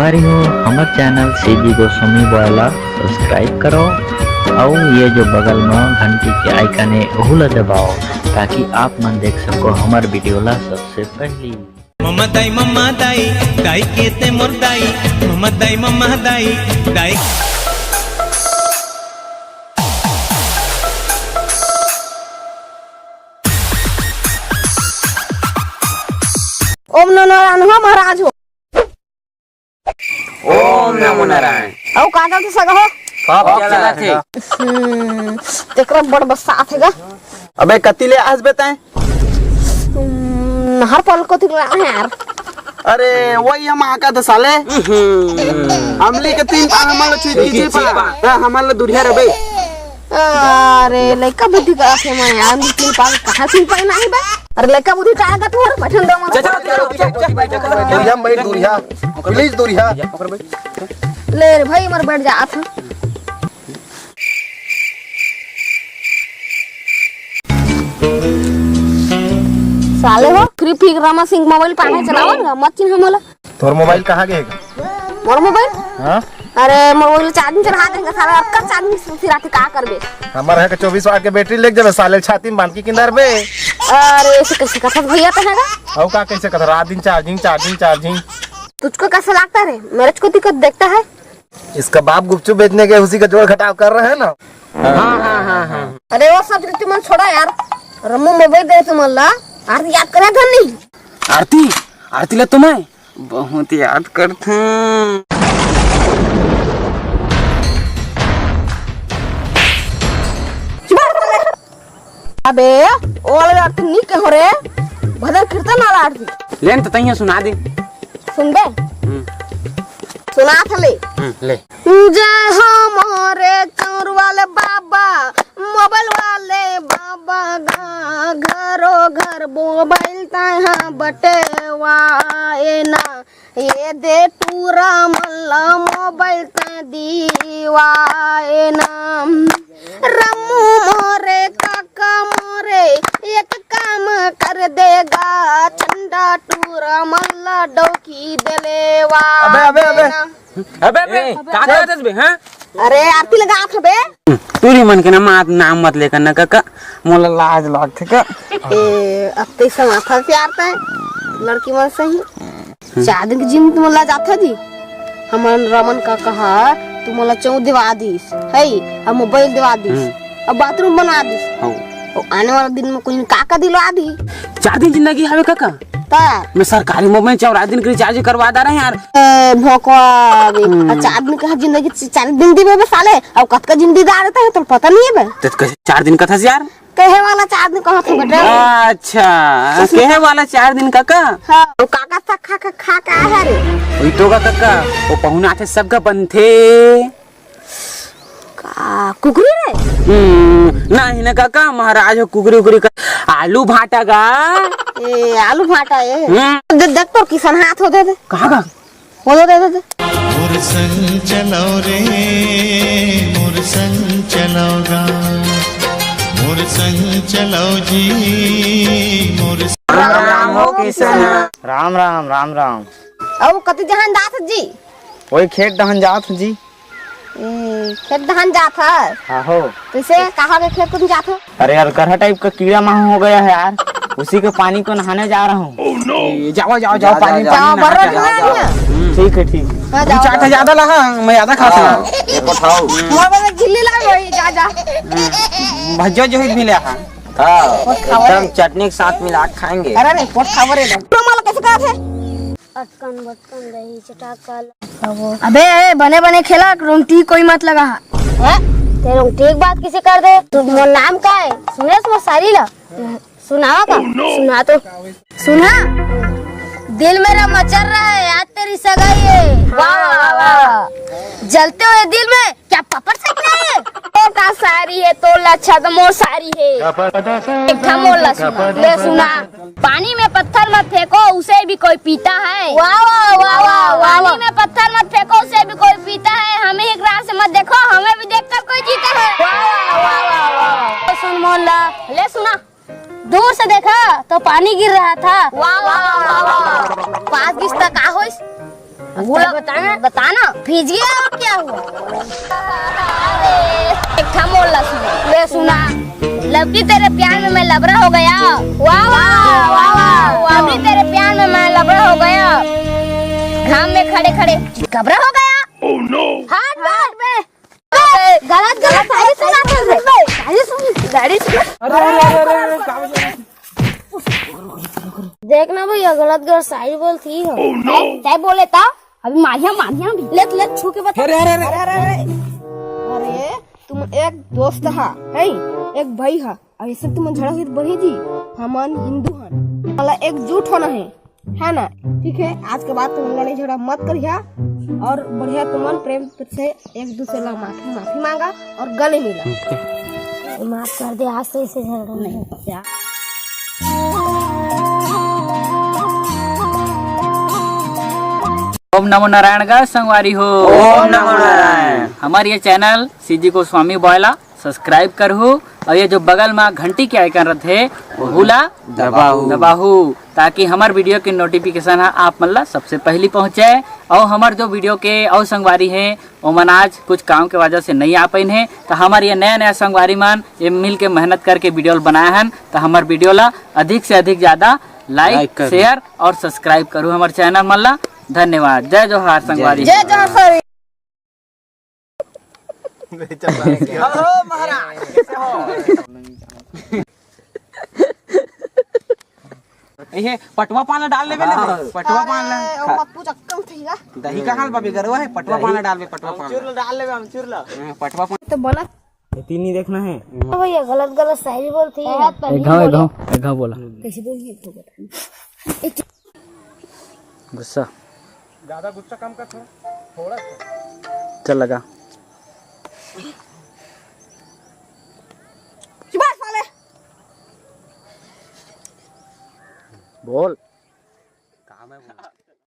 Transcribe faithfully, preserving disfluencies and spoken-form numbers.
संगवारी हो, हमर चैनल सीजी गोस्वामी बॉय ला सब्सक्राइब करो, अउ ये जो बगल म घंटी के आइकन हे, ओहू ला दबाओ, ताकि आप मन देख सको हमर वीडियो ला सबसे पहली। मम्मा दाई, मम्मा दाई, दाई के ते मोर दाई, मम्मा दाई, मम्मा दाई, दाई। ओम नमो नारायण हो महाराज हो। ओम नमो नारायण। अउ का चलत हे सगा हो? का चलत हे? हम्म, तेकरा बड़ बसात हे गा। अबे कति ले आस बे तैं? हम्म, नहर पल कोती ले आए यार। अरे वही हम आका तो साले। अमली के तीन पान हमन ला छुई छुई पा। हाँ, हमन ला दुरिहा रबे। अरे लइका बुद्धि का आखे मैं यार, अमली तीन पान कहाँ छुई पाई नहीं बे? अरे लइका बुद्धि का आगा तू हर बैठन दो मत। चल, चल, चल, चल, चल, चल, चल। दुरिहा भाई, दुरिहा। प्लीज दुरिहा। ले रे भाई, मर बैठ जा, आ था। साले हो, फ्री फिर रमा सिंह मोबाइल पाहे चलावन गा, मत चिन्हा मोला। तोर मोबाइल कहाँ गे हे? मोर मोबाइल? हाँ? अरे, मोर मोबाइल चार्जिंग चढ़ा देंगे, साला, अक्का चार्जिंग सिराते का करबे? हमर है के चौबीस वाट के बैटरी लेके जाबे, साले छाती में बांध के किंदर बे। अरे, ऐसे कैसे कथस भैया तैं गा? अउ का कैसे कथस? रात दिन चार्जिंग, चार्जिंग, चार्जिंग। तुझको कैसा लगता रे? मेरे को दिक्कत देखता है? इसका बाप गुपचुप बेचने गए, उसी का जोड़ घटाव कर रहे हैं ना। हाँ, हाँ, हाँ, हाँ। अरे वो सब तुमन छोड़ा यार, रमू मोबाइल दे तुमन ला, आरती याद करे धन नहीं। आरती, आरती ले तुम्हें बहुत याद करते हैं। अबे, ओ वाला आरती नी कहो रे, भजन कीर्तन वाला आरती। लेन तो तैया सुना दे। सुनबे? हम्म। सुना था ले। हम्म, ले। जय हो मोरे चौर वाले बाबा, मोबाइल वाले बाबा गा, घरो घर मोबाइल तैं हा बटेवा ए ना। ये दे टूरा मन ला मोबाइल तैं दीवा ए ना। रमू मोरे काका मोरे, एक काम कर देगा, चंदा टूरा मन ला डौकी देलेवा। अबे, अबे, अबे। ए ना। अबे, अबे, ए, का करत हस बे, हाँ? अरे, आरती लगात हबे। टूरी मन के ना मात नाम मत लेकर ना काका, मोला लाज लागथे का। ए, अब तैं समाथा प्यार तैं, लड़की मन सही। चार दिन के जिम तुमन ला जाथे जी। हमन रमन का कहा, तुमन ला चौं देवा दिस, है, अब मोबाइल देवा दिस, हम्म। अब बाथरूम बना दिस। हौ। अउ आने वाला दिन में कोई का का दिलवा दी। चार दिन जिंदगी हवे काका। ता? मैं सरकारी मोबाइल चार दिन के रिचार्ज करवा दा रहे यार। ए, भोकवा बे। हम्म। आ चार दिन कहा जिंदगी, च-, चार दिन दिबे बे साले, अउ कतका जिंदगी दा रहता है, तो पता नहीं है बे। तो कैसे चार दिन कथस यार? कहे वाला चार दिन कहत हूँ बेटा। अच्छा, कहे वाला चार दिन काका? हाँ, वो काका सा खा, खा, खा के आया रे। वही तो का काका, वो पहुना थे सबका बनथे। का, कुकरी रे? हम्म, नहीं ना काका, महाराज हो कुकरी, कुकरी का, आलू भाटा का। ए, आलू भाटा ए। हम्म। दे, देख तो किसान हाथ हो दे दे। कहाँ का? बोलो, दे, दे, दे। मोर संग चलो रे, मोर संग चलो गा, मोर संग चलो जी, मोर संग राम राम हो किसन। राम राम, राम राम। अउ कति जहन जात जी? वही खेत दहन जात जी। ए, खेत धान जात हस? आहो। कैसे? कहाँ के खेत कुन जात हो? अरे यार, गरहा टाइप का कीड़ा माहू हो गया है यार, उसी के पानी को नहाने जा रहा हूँ। ए, जाओ, जाओ, जाओ, जा, पानी, जा, पानी जाओ, नहा बर्रा के आओ, नहा जाओ। लिया। हम्म। ठीक है, ठीक। हाँ, दू जाओ, चार ठे जाओ। ज्यादा ला, हाँ, मैं ज्यादा खाता हूँ। हाँ, ये पठाओ। मोर बदे झिल्ली ला वही, जा, जा। हम्म, भज्जो जो भी ले, हाँ। हाँ, पोट खावा एकदम रे। चटनी के साथ मिला के खाएंगे। अरे रे, पोट खावा रे। तो माला कैसे कहा थे? अटकन बटकन दही चटाका ला। अबे, ए, बने बने खेला, रोंगटी कोई मत लगा। हैं? ते रोंगटी के बात किसे कर दे? तू मोर नाम का है? सुने मोर सारी ला। सुनावा का? सुना तो। सुना? दिल मेरा मचल रहा है, आज तेरी सगाई है। वाह, वाह, वाह, वाह। जलते हुए दिल में क्या पापड़ सेकना है? तो का सारी है, तो लच्छा तो मोर सारी है। एक ठा मोर ला सुना। ले सुना। पानी में पत्थर मत फेंको, उसे भी कोई पीता है। वाह, वाह, वाह, वाह, वाह, पानी वाह। में पत्थर मत फेंको, उसे भी कोई पीता है। हमें एक राह से मत देखो, हमें भी देखकर कोई जीता है। वाह, वाह, वाह, वाह, वाह। तो सुन मोर ला, ले सुना। दूर से देखा तो पानी गिर रहा था। वाह, वाह, वाह, वाह, वाह। पास गिस त का होइस? वो लोग बताना, बताना। भीज गया और क्या हुआ? एक ठा मोर ला सुना। ले सुना। लवकी, तेरे प्यार में मैं लबरा हो गया। वाह, वाह, वाह, वाह। अभी तेरे प्यार में मैं लबरा हो गया। घाम में खड़े खड़े चितकबरा हो गया। हाथ बांध बे। गलत गलत शायरी सुना दे बे। शायरी सुन, शायरी सुन। अरे, अरे, अरे, अरे, अरे, का बजा? देख ना भैया, गलत गलत शायरी बोलती हो। तय बोले ता अभी मारिया, मारिया भी। ले, ले, छू के बता। अरे, अरे, अरे। अरे, अरे, अरे। अरे, तुम एक दोस्त हा, है, एक भाई हा। अउ ऐसे तुमन झगड़ा होही त बनही जी, हमन हिंदू हन, साला एकजुट होना है, है ना? ठीक है, आज के बाद तुमन लड़ाई झगड़ा मत करिहा अउ बढ़िया तुमन प्रेम से एक दूसरे ला माफी, माफी मांगा अउ गले मिला। माफ कर दे, आज से ऐसे झगड़ा नहीं। ओम नमो नारायण गा संगवारी हो। ओम नमो नारायण। हमर ये चैनल सीजी गोस्वामी बॉय ला सब्सक्राइब करहू अउ ये जो बगल मा घंटी के आइकन रथे, ओहू ला दबाहू। दबाहू, ताकि हमर वीडियो के नोटिफिकेशन ह आप मन ला सबसे पहली पहुंचे। अउ हमर जो वीडियो के अउ संगवारी हे, ओमन आज कुछ काम के वजह से नहीं आ पाइन हे, तो हमर ये नया नया संगवारी मन ये मिल के मेहनत करके वीडियो ल बनाए हन। तो हमर वीडियो ला अधिक से अधिक ज्यादा लाइक, लाइक करहू। शेयर अउ सब्सक्राइब करहू हमर चैनल मन ला। धन्यवाद। जय जोहार संगवारी। जय जोहार सर। हेलो महाराज, कैसे हो? ये पटवा पान डाल लेबे ना, हाँ। पटवा पान ला। अरे, ओ मत पूछ, अक्कल थी ना। दही कहाँ बा बेगरवा है? पटवा पान डाल बे, पटवा पान। चूर डाल लेबे, हम चूर ला। हाँ, पटवा पान। तो बना। ये तीन नहीं देखना है। तो भैया, गलत गलत शायरी बोलती है। एक घाव, एक घाव, एक घाव बोला। कैसे बोलिए तो बता। गुस्सा। ज्यादा गुस्सा कम कर, थोड़ा, थोड़ा सा। चल लगा। चुप साले। बोल। काम है बोल।